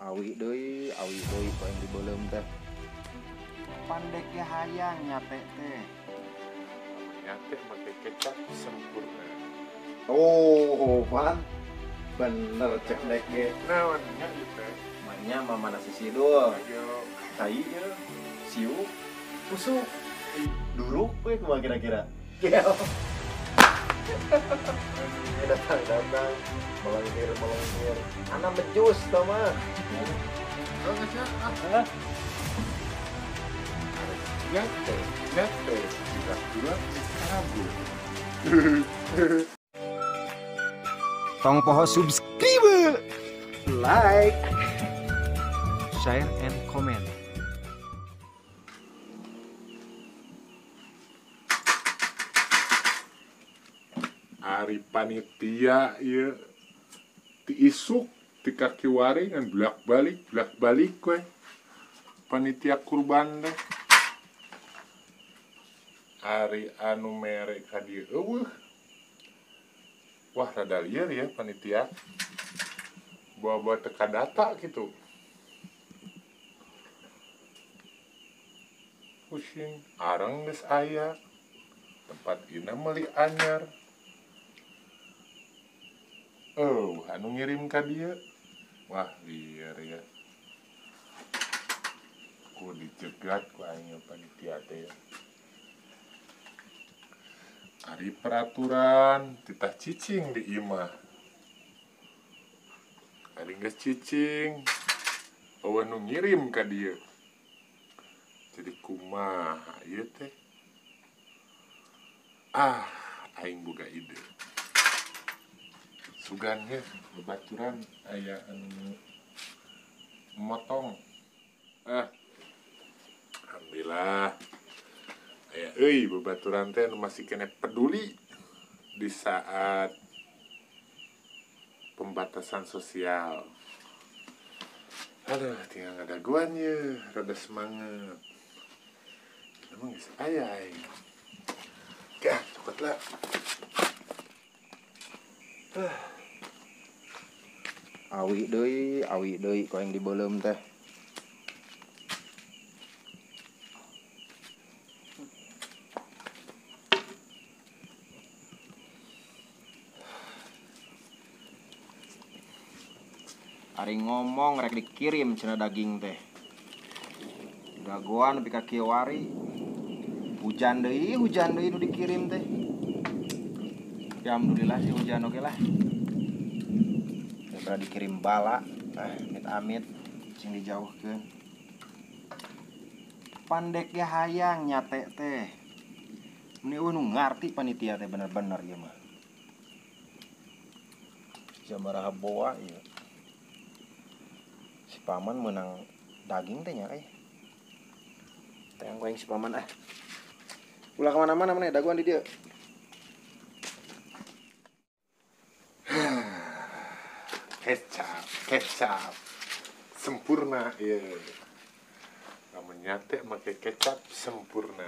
Awi deui ku aing dibeuleum teh. Pandek ge hayang nyate teh. Nyate make kecap sempurna. Oh, pan. Bener cek dek ge. Naon nya ieu teh? Manya mah mana si Sidul. Ayo. Tai ieu. Siuk, busuk, duruk we kumaha kira-kira. Datang-datang melengkir-melengkir. Anak mejus tau mah. Nyate, nyate, gula kabur. Tong poho subscribe, like, share, and comment. Ari panitia ieu ti isuk ti kaki wari ngan bolak-balik we. Panitia kurban teh. Ari anu mere ka dieu eueuh. Wah, rada lieur ya panitia. Bawa-bawa teka data gitu. Pusing, areng geus aya. Tempat ina meuli anyar. Oh, anu ngirim ka dieu. Wah, lieur ya. Ku dicegat ku aing panitia teh. Ari peraturan titah cicing di imah. Ari geus cicing, eueuh nu ngirim ka dieu. Jadi kumaha ieu teh? Ah, aing boga ide. Sugan ge babaturan aya anu motong. Ah. Alhamdulillah. Aya euy babaturan teh anu masih kena peduli di saat pembatasan sosial. Aduh, tinggal ngadaguan ye, rada semangat. Emang geus aya aing. Gah, cokot lah. Awi deui ku aing dibeuleum teh. Ari ngomong rek dikirim cenah daging teh. Dagoan nepi ka kieu wari. Hujan deui nu dikirim teh. Ya alhamdulillah sih hujan oge lah. Daripada dikirim bala, amit-amit cing dijauhkeun. Pandek ge hayang nyate teh. Meni eueuh nu ngarti panitia teh bener-bener ieu mah. Jamaraha boa ieu. Si paman menang daging teh nya euy. Tayang ku aing si paman ah. Ulah ka mana-mana maneh dagoan di dieu. Kecap sempurna ya. Lamun nyate make kecap sempurna.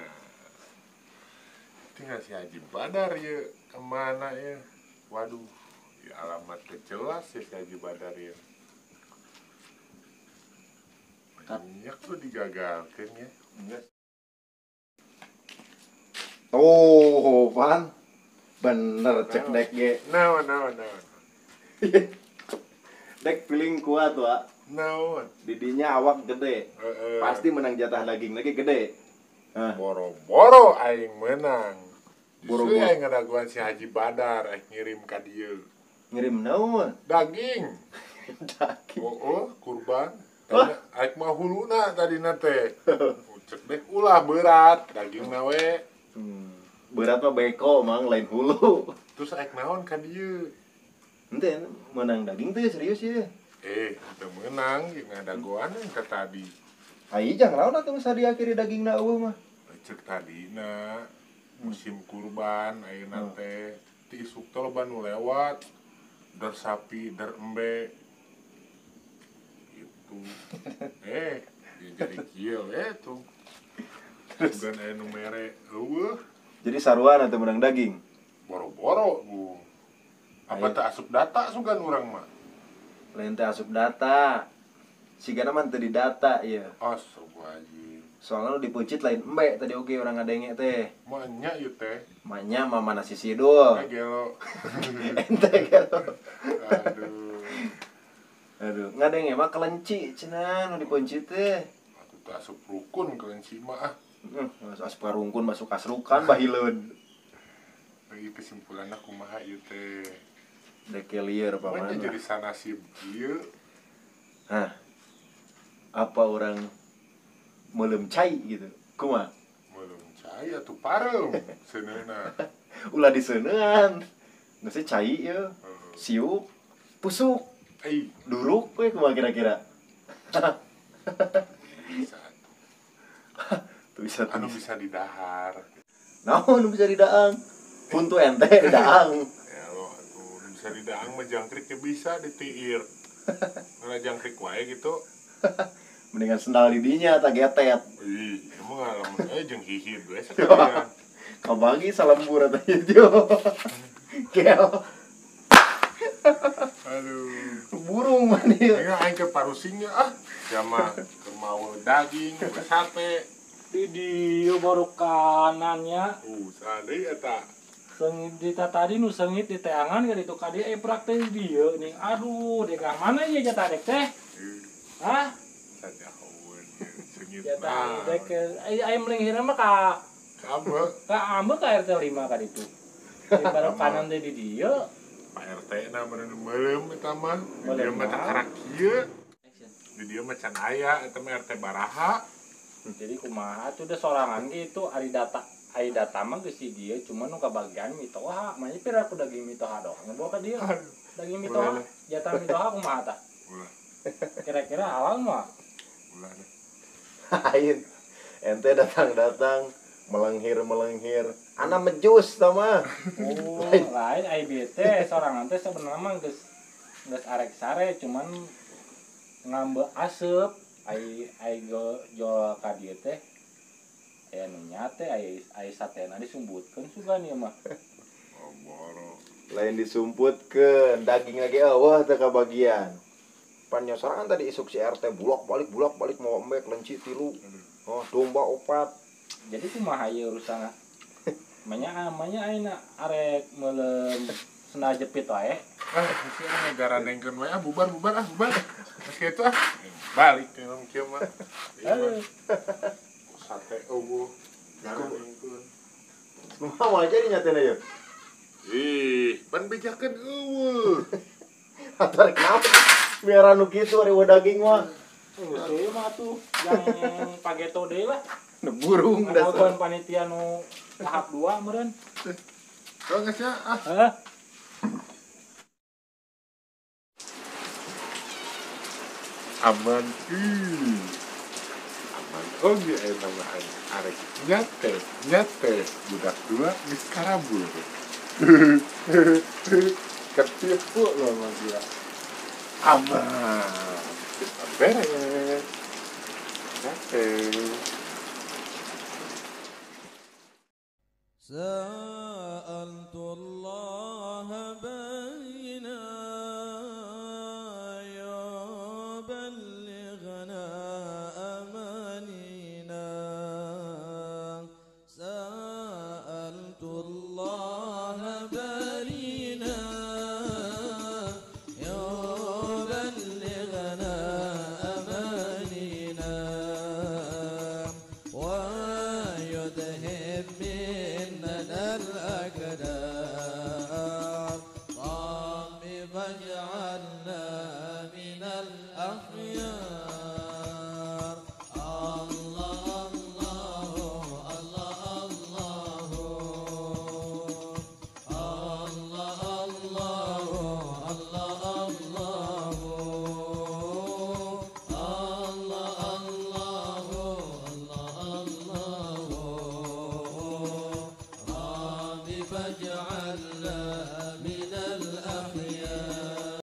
Tinggal si Haji Badar ya kemana ya? Waduh, ya alamatnya jelas ya si Haji Badar ya. Banyak tuh digagalkan ya. Enggak. Oh, pan. Bener cek dek ge. Naon. Dek feeling kuat, Wak. Naon. Didinya awak gede. Pasti menang jatah daging lagi gede. Boro-boro aing menang. Justru aing ngadaguan si Haji Badar aing ngirim ka dieu. Ngirim naon? Daging. Daging. Oh, kurban. Aing mah huluna tadina teh. Cek dek ulah berat dagingna we. Berat mah beko mang lain hulu. Terus aing naon ka dieu? Ente menang daging teh serius ya? Teu meunang jeung ngadagoan ka tadi. Ai jang naon atuh diakhiri dagingna eueuh mah. Cek tadina musim kurban ayeuna teh ti isuk teh loba nu lewat der sapi der embe gitu. Jadi kieu we tuh. Terus bukan aya nu mere eueuh. Jadi saruan atau menang daging? Boro-boro, Bu. Apa teh asup data sugan urang mah? Lain teh asup data. Sigana mah teu didata ieu. Astagfirullahaladzim. Soalnya lu dipuncit lain embe tadi oge urang ngadenge teh. Manya ieu teh. Manya mah mana si Sidul. Gelo. Ente gelo. Aduh. Aduh, ngadenge mah kelenci cenah nu dipuncit teh. Atuh teh asup rukun kelenci mah ah. Asup karungkun masuk kasrukan bahileun. Ieu kesimpulanna kumaha ieu teh? Dek lieur paman. Manya jadi sanasib ieu. Hah. Apa orang meuleum cai gitu? Kumaha? Meuleum cai atuh pareum seuneuna. Ulah diseuneun. Geus cai ieu. Siuk, pusuk. Ai, duruk we kumaha kira-kira? Bisa atuh. Tuh bisa anu bisa didahar. Naon nu bisa didaang? Huntu ente didaang. Ya lo atuh nu bisa didaang mah jangkrik ge bisa ditiir. Ulah jangkrik wae gitu. Mendingan sendal di dinya tak getet. Ih, emang lamun euy jeung hihid we sakalian. Kabagi salembur eta ieu. Gel. Aduh. Burung mah ieu. Aing aing ke parusingnya ah. Sia mah keur mawa daging, sate. Di dieu baru kanannya. Sade eta. Seungit di tadi nu seungit di teangan ka ditu ka dieu praktis dieu ning aduh dek mana ieu jatah dek teh? Hah? Sajahoeun seungit. Jatah dek aya melinghirna mah ka Ambe. Ka ambe ka RT 5 ka ditu. Di baru kanan teh di dieu. Pak RT na meureun meuleum eta mah. Di dieu mah takarak kieu. Di dieu mah can aya eta mah RT baraha. Jadi kumaha tuh udah sorangan gitu ari data mah geus di dieu cuman nu kabagian mitoha. Manya pira ku daging mitoha doang bawa ka dieu. Daging mitoha, jatah mitoha kumaha tah? Ulah. Kira-kira halal mah. Ulah deh. Lain. Ente datang-datang melenghir-melenghir. Ana mejus tah mah. Oh, lain IBT sorangan teh sebenarnya mah geus arek sare cuman ngambe aseup ai ai jol ka dieu teh aya nu nyate ai ai satena disumbutkeun sugan ieu mah. Oh, boro. Lain disumputkeun, daging lagi eueuh teu kabagian. Pan nyosorangan tadi isuk si RT bulak balik mau embe kelenci 3. Oh, domba 4. Jadi kumaha ieu urusanna? Manya ayeuna arek meuleum sendal jepit wae. Ah, si negara nengkeun wae ah bubar. Geus kitu ah. Balik ke nong kieu mah. Sate eueuh. Garandengkeun. Kumaha moal jadi nyatena ieu? Ih, pan bejakeun eueuh. Atuh rek naon? Miara nu kitu ari daging mah. Geus ieu mah atuh yang pageto deui lah. Burung dasar panitia nu tahap 2 meureun. Heuh geus ya ah. Heuh. Aman ih. Aman oge aya tambahan arek nyate budak 2 geus karabur. Ketipu loh mah gila. Aman. Beres. Nyate.